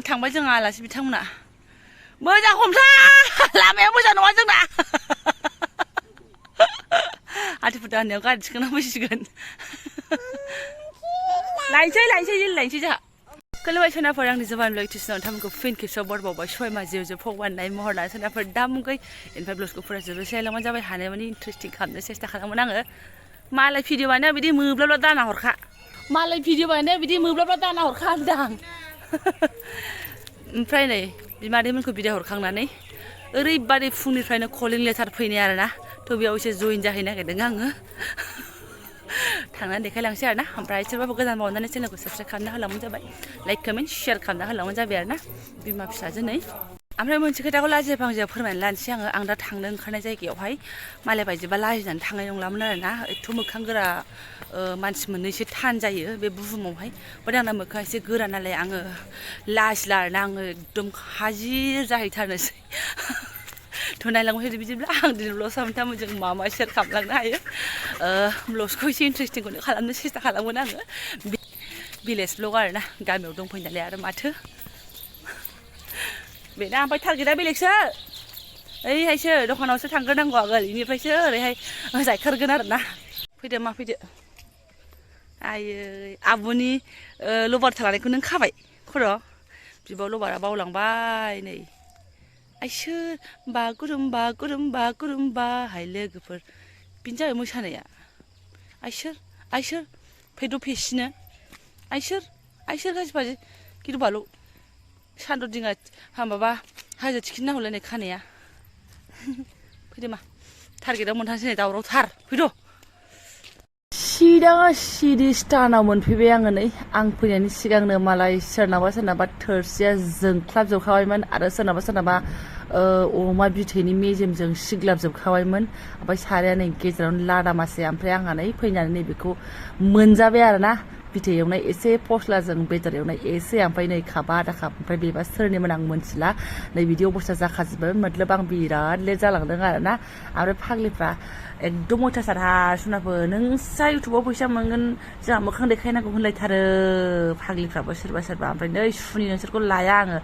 थांबाय जों आलासि बिथांमोना मोजां हमसा लामाया मोजां नङा जोंना हाथिफुर दाहोनायाव गारि थिखोना फैसिगोन लायनोसै जोंहा खुलुमबाय सोनाफोर आंनि जबान इलेक्ट्रिसिनाव नोंथांमोनखौ फिन खेबसेयाव बरबावबाय सयमा जिउ फगवाननाय महर लाना सोनाफोर दा मुगै इनिफ्राय ब्लाउसखौ फरायजोबनोसै लायलांबानो जाबाय हानाय माने इन्टारेस्टिं खालामनो सेस्था खालामोन आङो मालाय भिडिअ बानाया बिदि मोब्लाब्ला दाना हरखा मालाय भिडिअ बानाया बिदि मोब्लाब्ला दाना हरखा होनदां ओमफ्राय नै बिमादैमोनखौ बिदाय हरखांनानै ओरैबादि फुंनिफ्रायनो कलिं लेटार फैनाय आरोना थ' बेयाव एसे जइन जाहैनो नागिरदों आङो थांनानै देखायलांसै आरोना ओमफ्राय सोरबाबो गोदान बावनानै चेनेलखौ साबस्क्राइब खालामना होलांबानो जाबाय लाइक कमेन्ट शेयार खालामना होलांबानो जाबाय आरोना बिमा फिसाजो नै ओमफ्राय मोनसे खोथाखौ लाजिया फांजिया फोरमायना लानोसै आङो दा थांनो ओंखारनाय जायगायावहाय मालाय बायदिबा लाजिनानै थांनाय नंलामोन आरोना एथ' मोखां गोरा मानसि मोननो एसे थान जायो बे बुहुमावहाय बाट आंना मोखाङा एसे गोरा नालाय आङो लाजिला आरोना आङो एकदम हाजिर जाहैथारनोसै थ' नायलांबाय बिदिब्ला आं दिनै ब्ल'ग्स सामोनजों मा शेयार खालामलांनो हायो ब्ल'ग्सखौ एसे इन्टारेस्टिंखौनो खालामनो सेस्था खालामगोन आङो भिलेज ब्ल'ग आरोना गामियाव दंफैयो नालाय आरो माथो बेना ओमफ्राय टारगेटआ बेलेगसो ओइहायसो दखानावसो थांग्रोनांगौ आगोल बेनिफ्रायसो ओरैहाय जायखारगोन आरोना फैदो मा फैदो आयै आब'नि लबार थालानायखौ नों खाबाय खर' बिबाव लबारा बावलांबाय नै आइसो बागुरुम्बा हाय लोगोफोर बिनो जाबाय मोसानाया आइसोर फैद' फेसिनो आइसोर गासिबाजि गिलु बालु सानद' दिङा माबा हाजो थिखिना हरलायनाय खानाया फैदो मा टारगेटआव मोनथारसै नै दावरावथार फैद' सिरि स्टानाव मोनफैबाय आङो नै आं फैनायनि सिगांनो मालाय सोरनाबा थोरसिया जोंख्लाबजोबखाबायमोन आरो सोरनाबा अमा बिथैनि मेजेमजों सिग्लाबजोबखाबायमोन ओमफ्राय साराया नै गेजेरावनो लादामासे ओमफ्राय आंहा नै फैनानै नै बेखौ मोनजाबाय आरोना बिथै एवनाय एसे फस्लाजों बेदर एवनाय एसे ओमफ्राय नै खाबा आधा खाब ओमफ्राय बेबा सोरनिमोन आं मोनथिला नै बिदि अबस्था जाखाजोब्बाय मतलब आं बिराद लेट जालांदों आरोना ओमफ्राय फाग्लिफ्रा एकदम अयथासार सुनाफोर नोंसा इउटुबाव फैसा मोनगोन जोंहा मोखां देखायनांगौ होनलायथारो फाग्लिफ्राबो सोरबा ओमफ्राय नै सुनि नोंसोरखौ लाया आङो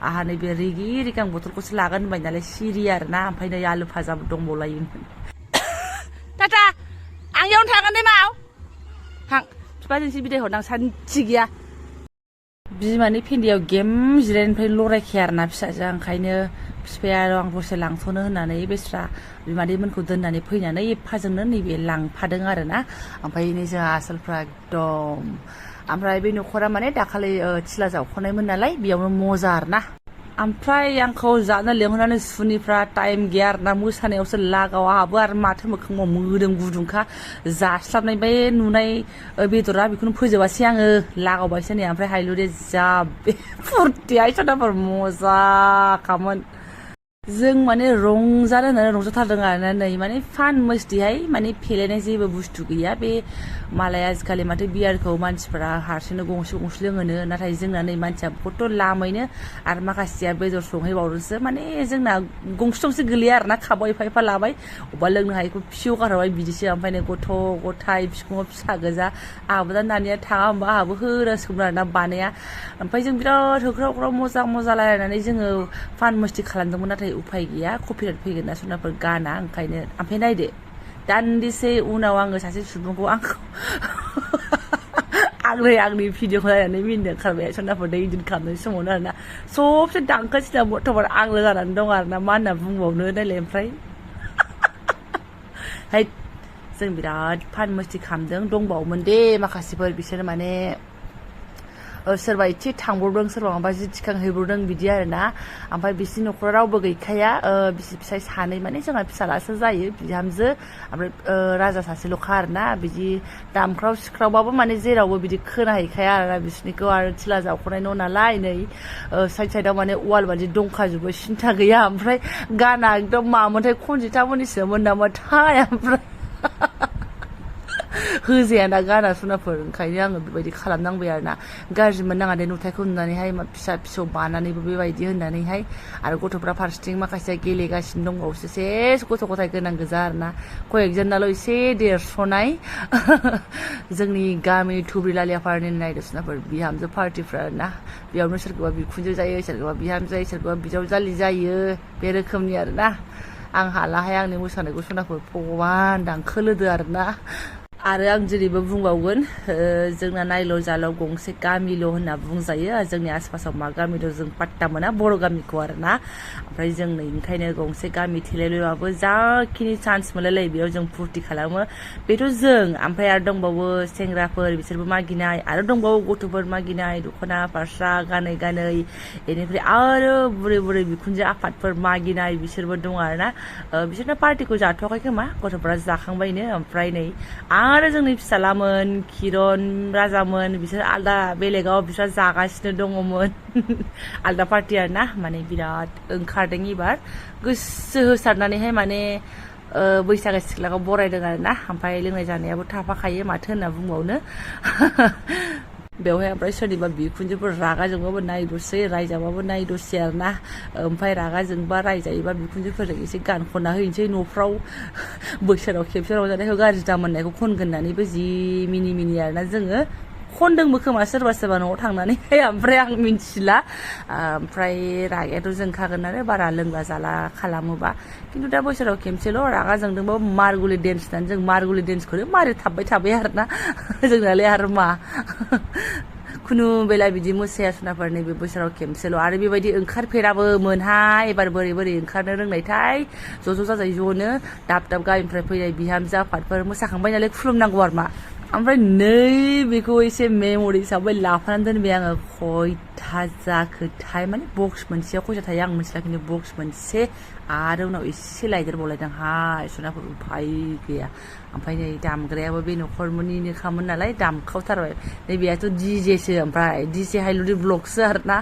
आंहा नैबे रिगि रिगां बथलखौसो लागोन होनबाय नालाय सिरि आरोना ओमफ्राय नै आलु भाजाबो दंबावलायोमोन टाटा आं इयावनो थागोन दे माव थां बिफाजोंसो बिदाय हरनां सानथि गैया बिमानि फेन्दियाव गेम जिरायनायनिफ्राय लरायखाया आरोना फिसाजोआ ओंखायनो बिफाया आं दसे लांथ'नो होननानै बेस्रा बिमादैमोनखौ दोननानै फैनानै एफाजोंनो नैबे लांफादों आरोना ओमफ्राय नै जोंहा आसोलफ्रा एकदम ओमफ्राय बे न'खरा माने दाखालि थिला जावख'नायमोन नालाय बेयावनो मजा आरोना ओमफ्राय आंखौ जानो लेंहरनानै सुनिफ्रा टाइम गैया आरोना मोसानायावसो लागाव आंहाबो आरो माथो मोखाङाव मोदोम गुदुंखा जास्लाबनाय बे नुनाय बेदरा बेखौनो फोजोबासै आङो लागावबायसो नै ओमफ्राय हायलुरे जा बे फुरथिया सदाफोर मजाखामोन जों माने रंजानो होननानै रंजाथारदों आरोना नै माने फान मस्तिहाय माने फेलायनाय जेबो बुस्थु गैया बे मालाय आजिखालि माथो बियारखौ मानसिफोरा हारसिंनो गंसे लोङोनो नाथाय जोंना नै मानसिया बहुत लामैनो आरो माखासेया बेदर संहैबावदोंसो माने जोंना गंसे गोलैया आरोना खाबाव एफा लाबाय अबेबा लोंनो हायैखौ फिसौ गारबाय बिदिसो ओमफ्राय नै गथ' गथाय बिखुङाव फिसा गोजा आहाबो दा दानिया थाङा होमबा आहाबो होरासोमोन आरोना बानाया ओमफ्राय जों बिराद होख्राव मजा रायलायनानै जोङो फान मस्ति खालामदोंमोन नाथाय उफाय गैया कपिराइट फैगोन ना सोरनाफोर गाना ओंखायनो ओमफ्राय नायदो दान्दिसे उनाव आङो सासे सुबुंखौ आंखौ आंनि भिडिअखौ नायनानै मिनिनो ओंखारबाय सोरनाफोर दै इदिट खालामनाय समावनो आरोना सबसे दांखासिना बर्थमान आंल' जानानै दं आरोना मा होनना बुंबावनो नायलाय ओमफ्राय जों बिराद फान मस्ति खालामदों दंबावोमोन दे माखासेफोर बिसोरो माने सोरबा एसे थांब्रबदों सोरबा माबा जि थिखांहैब्रबदों बिदि आरोना ओमफ्राय बिसिनि न'खराव रावबो गैखाया बिसि फिसाय सानै माने जोंहा फिसालासो जायो बिहामजो ओमफ्राय राजा सासेल'खा आरोना बिदि दामख्राव सिख्रावबाबो माने जेरावबो बिदि खोनाहैखाया आरोना बिसोरनिखौ आरो थिला जावख'नाय न' नालाय नै साइडआव माने वाल बादि दंखाजोबो सिन्था गैया ओमफ्राय गाना एकदम मामोनथाय खनजितामोननिसोमोन नामाथाय ओमफ्राय होजायाना गाना सनाफोर ओंखायनो आङो बेबायदि खालामनांबाय आरोना गाज्रि मोननाङा दे नुथायखौ नुनानैहाय फिसा फिसौ बानानैबो बेबायदि होननानैहाय आरो गथ'फ्रा फारसेथिं माखासे गेलेगासिनो दंबावोसो सेस गथ' गथाय गोनां गोजा आरोना कयेकजोनाल' एसे देरस'नाय जोंनि गामि धुब्रि लालियापारानि नायदो सनाफोर बिहामजो पार्टिफ्रा आरोना बेयावनो सोरखौबा बिखुनजो जायो सोरखौबा बिहामजो जायो सोरखौबा बिजावजालि जायो बे रोखोमनि आरोना आं हालाहाय आंनि मोसानायखौ सनाफोर भगबान दांखोलोदो आरोना आरो आं जेरैबो बुंबावगोन जोंना नायल' जाल' गंसे गामिल' होनना बुंजायो जोंनि आसपासाव मा गामि दं जों पाट्टा मोना बर' गामिखौ आरोना ओमफ्राय जों नै ओंखायनो गंसे गामि थेलायलायबाबो जाखिनि चान्स मोनलायलायो बेयाव जों फुरथि खालामो बेथ' जों ओमफ्राय आरो दंबावो सेंग्राफोर बिसोरबो मागिनाय आरो दंबावो गथ'फोर मागिनाय दख'ना फास्रा गानै गानै बेनिफ्राय आरो बुरै बुरै बिखुनजो आफादफोर मागिनाय बिसोरबो दं आरोना बिसोरना पार्टिखौ जाथ'वाखै खोमा गथ'फोरा जाखांबायनो ओमफ्राय नै आरो जोंनि फिसालामोन किरन राजामोन बिसोर आलदा बेलेगाव बिसोर जागासिनो दङमोन आलदा पार्टि आरोना माने बिराद ओंखारदों एबार गोसो होसारनानैहाय माने बैसागो सिख्लाखौ बरायदों आरोना ओमफ्राय लोंनाय जानायाबो थाफाखायो माथो होनना बुंबावनो बेवहाय ओमफ्राय सोरनिबा बिखुनजोफोर रागा जोंबाबो नायदसै रायजाबाबो नायदसै आरोना ओमफ्राय रागा जोंबा रायजायोबा बिखुनजोफोरजों एसे गान खनना होनोसै न'फ्राव बोसोराव खेबसे रंजानायखौ गाज्रि दामोननायखौ खनगोन होननानैबो जि मिनि मिनि आरोना जोङो खनदोंबो खोमा सोरबा सोरबा न'आव थांनानैहाय ओमफ्राय आं मिन्थिला ओमफ्राय रागायाथ' जोंखागोन आरो बारा लोंला जाला खालामोबा खिन्थु दा बोसोराव खेमसेल' रागा जोंदोंबाबो मारगुलि डेन्स होननानै जों मारगुलि डेन्सखौनो मारै थाबबाय थाबाय आरोना जोंनालाय आरो मा खुनु बेला बिदि मोसाया सनाफोर नैबे बोसोराव खेमसेल' आरो बेबायदि ओंखारफेराबो मोनहाय एबार बोरै बोरै ओंखारनो रोंनायथाय ज' जाजाय ज'नो दाब दाब गामिनिफ्राय फैनाय बिहामजो आफादफोर मोसाखांबाय नालाय खुलुमनांगौ आरो मा ओमफ्राय नै बेखौ एसे मेम'रि हिसाबै लाफानानै दोनबाय आङो खयथा जाखोथाय माने बक्स मोनसेयाव खयथा थायो आं मिथिला खिन्थु बक्स मोनसे आरो उनाव एसे लायदेरबावलायदोंहाय सनाफोर उफाय गैया ओमफ्राय नै दामग्रायाबो बे न'खरनिनोखामोन नालाय दामखावथारबाय नैबेयाथ' डिजेसो ओमफ्राय डिजे हाइलुरि ब्लगसो आरोना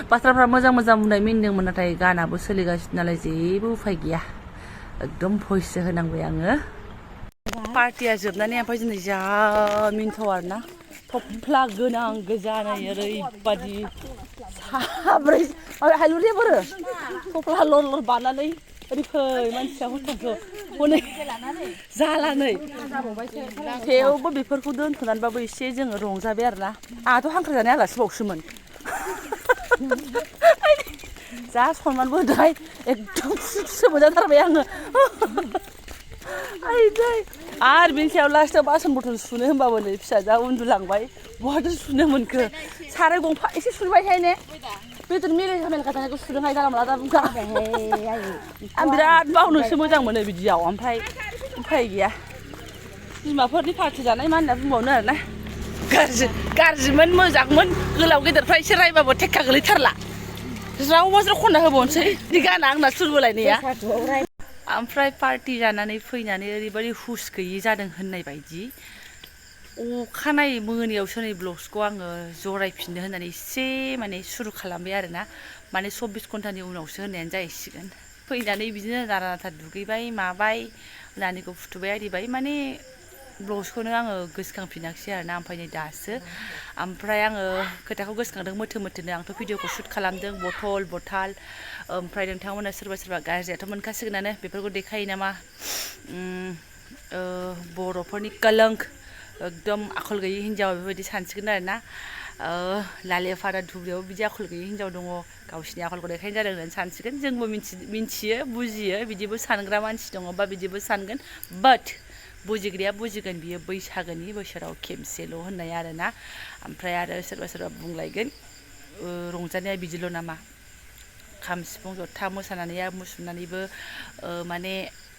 बाथ्राफ्रा मोजां मोजां बुंनाय मिनिदोंमोन नाथाय गानाबो सोलिगासिनो नालाय जेबो उफाय गैया एकदम भइससो होनांबाय आङो पार्टिया जोबनानै ओमफ्राय दिनै जा मिन्थाव आरोना थफ्ला गोनां गोजानै ओरैबादि साब्रै हाइलुरिया बोरो थफ्ला लर लर बानानै ओरै फै मानसिया हरथांखौ हनै जालानै थेवबो बेफोरखौ दोनथ'नानैबाबो एसे जोङो रंजाबाय आरोना आंहाथ' हांख्राय जानाय आलासिबावसोमोन जा सनमानबो होदोंहाय एकदम खुसि मोनजाथारबाय आङो आरो बेनि सायाव लास्टआव बासन बथल सुनो होनबाबो नै फिसाजोआ उन्दुलांबाय बहाथो सुनो मोनखो साराय गंफा एसे सुबायहाय ने बेदर मेलेखा थानायखौ सुदोंहाय गाला माला दा बुंखा आं बिराद बावनोसो मोजां मोनो बिदियाव ओमफ्राय उफाय गैया बिमाफोरनि पार्टि जानाय मा होनना बुंबावनो आरोना गाज्रिमोन मोजांमोन गोलाव गेदेरफ्रा एसे रायबाबो टेक्का गोलैथारला ज्राव ज्राव खनना होबावनोसै बिदि गाना आंना सुरबोलायनाया ओमफ्राय पार्टि जानानै फैनानै ओरैबायदि हुस गैयि जादों होननाय बायदि अखानायै मोनायावसो नै ब्लग्सखौ आङो जरायफिननो होननानै एसे माने सुरु खालामबाय आरोना माने 24 घन्टानि उनावसो होननायानो जाहैसिगोन फैनानै बिदिनो नारा नाथा दुगैबाय माबाय नानिखौ फुथुबाय आरिबाय माने ब्लग्सखौनो आङो गोसोखांफिनाखिसै आरोना ओमफ्राय नै दासो ओमफ्राय आङो खोथाखौ गोसोखांदों मोथो मोथोनो आंथ' भिडिअखौ शुट खालामदों बथल ओमफ्राय नोंथांमोना सोरबा गाज्रियाथ' मोनखासिगोनानो बेफोरखौ देखायो नामा बर'फोरनि कलंक एकदम आखल गैयि हिन्जाव बेबायदि सानसिगोन आरोना लालियापारा धुब्रियाव बिदि आखल गैयि हिन्जाव दङ गावसिनि आखलखौ देखायनो जादों होननानै सानसिगोन जोंबो मिन्थियो बुजियो बिदिबो सानग्रा मानसि दङ बा बिदिबो सानगोन बाट बुजिग्राया बुजिगोन बियो बैसागोनि बोसोराव खेमसेल' होननाय आरोना ओमफ्राय आरो सोरबा बुंलायगोन रंजानाया बिदिल' नामा खाम सिफुं जथा मोसानानै मुसुरनानैबो माने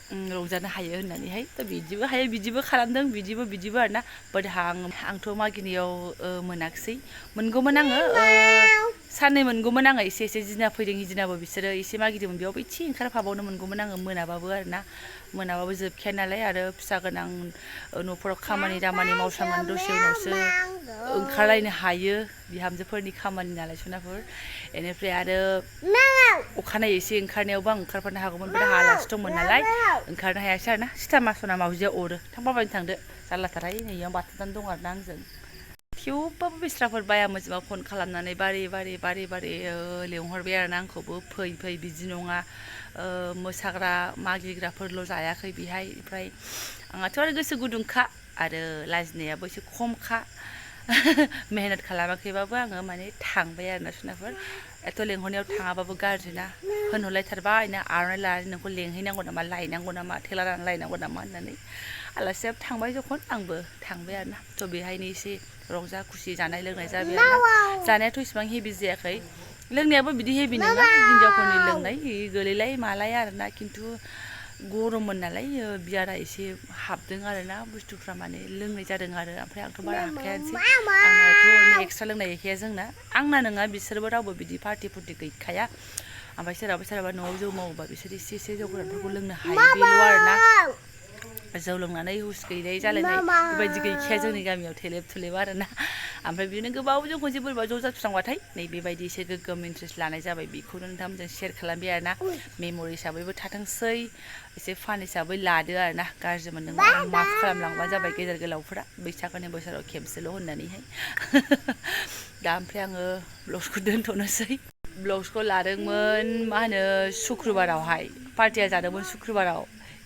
रंजानो हायो होननानैहाय थ' बिदिबो हायो बिदिबो खालामदों बिदिबो आरोना बाट आंथ' मागिनायाव मोनाखिसै मोनगौमोन आङो साननै मोनगौमोन आङो एसे जिना फैदों हिजिनाबो बिसोरो एसे मागिदोंमोन बेयावबो एसे ओंखारफाबावनो मोनगौमोन आङो मोनाबाबो जोबखाया नालाय आरो फिसा गोनां न'फोराव खामानि दामानि मावस्रांनानै दसे उनावसो ओंखारलायनो हायो बिहामजोफोरनि खामानि नालाय सनाफोर बेनिफ्राय आरो अखानायै एसे ओंखारनायावबो आं ओंखारफानो हागौमोन बाट आलासि दंमोन नालाय ओंखारनो हायासै आरोना सिटा मासना मावजिया अरो थांबाबायनो थांदो जारलाथारहाय नैयाव बाथुनानै दं आरोना आंजों थेवबाबो बिस्राफोर बायामोन जेनेबा फन खालामनानै बारे लेंहरबाय आरोना आंखौबो फै बिदि नङा मोसाग्रा मागिग्राफोरल' जायाखै बेहाय ओमफ्राय आंहाथ' आरो गोसो गुदुंखा आरो लाजिनायाबो एसे खमखा मेहनत खालामाखैबाबो आङो माने थांबाय आरोना सुनाफोर एथ' लेंहरनायाव थाङाबाबो गाज्रि ना होनहरलायथारबाय ना आर'नाइ लानानै नोंखौ लेंहैनांगौ नामा लायनांगौ नामा थेला लानानै लायनांगौ नामा होननानै आलासियाबो थांबाय जखन आंबो थांबाय आरोना थ' बेहायनो एसे रंजा खुसि जानाय लोंनाय जाबाय आरोना जानायाथ' इसिबां हेभि जायाखै लोंनायाबो बिदि हेभि नङा हिन्जावफोरनि लोंनाय गोलैलाय मालाय आरोना खिन्थु गरममोन नालाय बियारा एसे हाबदों आरोना बुस्थुफ्रा माने लोंनाय जादों आरो ओमफ्राय आंथ' बारा हाखायानोसै आंनाथ' ओरैनो एक्सट्रा लोंनाय गैखाया जोंना आंना नङा बिसोरबो रावबो बिदि पार्टि गैखाया ओमफ्राय सोरहाबा न'आव जौ मावोबा बिसोर एसे जौ गोरानफोरखौ लोंनो हायो बेल' आरोना जौ लोंनानै हुस गैलाय जालायनाय बेबायदि गैखाया जोंनि गामियाव थेलेब थुलेब आरोना ओमफ्राय बिदिनो गोबावजों खनसे बोरैबा ज' जाफुस्रांबाथाय नै बेबायदि एसे गोग्गोम इन्ट्रेस्ट लानाय जाबाय बेखौनो नोंथांमोनजों शेयार खालामबाय आरोना मेम'रि हिसाबैबो थाथोंसै एसे फान हिसाबै लादो आरोना गाज्रि मोनदोंबा माफ खालामलांबानो जाबाय गेदेर गोलावफोरा बैसागोनि बोसोराव खेबसेल' होननानैहाय दा ओमफ्राय आङो ब्लगसखौ दोनथ'नोसै ब्लगसखौ लादोंमोन मा होनो शुक्रबारावहाय पार्टिया जादोंमोन शुक्रबाराव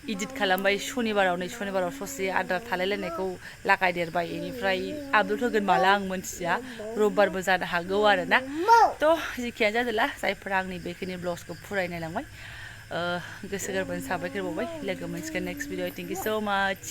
इदिट खालामबाय शनिबाराव ससे आद्रा थालायलायनायखौ लागायदेरबाय बेनिफ्राय आपल'ड होगोन माला आं मोनथिया रबिबारबो जानो हागौ आरोना थ' जिखियानो जादोला जायफोरा आंनि बेखिनि ब्लग्सखौ फरायनायलांबाय गोसो गोरबोनि साबायखर बावबाय लोगो मोनसिगोन नेक्स्ट भिडिअ थेंक इउ स' माच